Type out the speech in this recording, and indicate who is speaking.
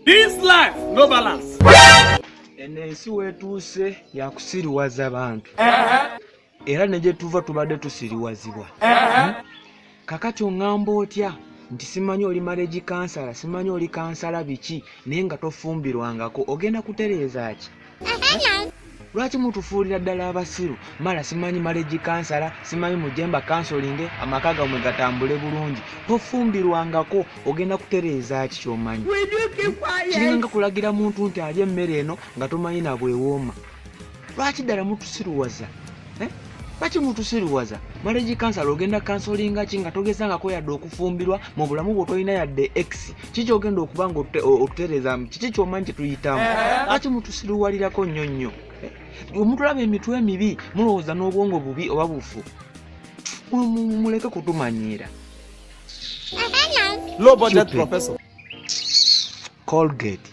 Speaker 1: This life, no balance.
Speaker 2: Eno ensi wetuuse yakusiriwaza bantu era ne gye tuva tubadde tusiriwazibwa. Kakati oŋŋamba otya nti simanyi oli maregi kansala, simanyi oli kansala biki, naye nga tofumbirwangako, ogenda kutereeza ki? Lwaki mutufuulira ddala abasiru? Mala simanyi maregi kansala, simanyi mujemba kansolinge amaka gammwe gatambule bulungi, tofumbirwangako, ogenda kutereeza ki kyomanyi? Kiringa nga kulagira muntu nti alya emmere eno nga tomanyi na bwewooma. Lwaki ddala mutusiruwaza? Eh? Lwaki mutusiruwaza? Marriage counselor ogenda kansolinga ki nga togezangako yadde okufumbirwa mu bulamu bwo, tolina yadde ex? Kiki ogenda okuba nga otutereeza? Kiki kyomanyi kyetuyitamu? Lwaki mutusiruwalirako nnyo nnyo? Eh? Mutulaba emitwe emibi, mulowooza n'obwongo bubi oba bufu. Muleke kutumanyiira.
Speaker 1: Low budget
Speaker 2: Stupid.
Speaker 1: professor.
Speaker 2: Colgate.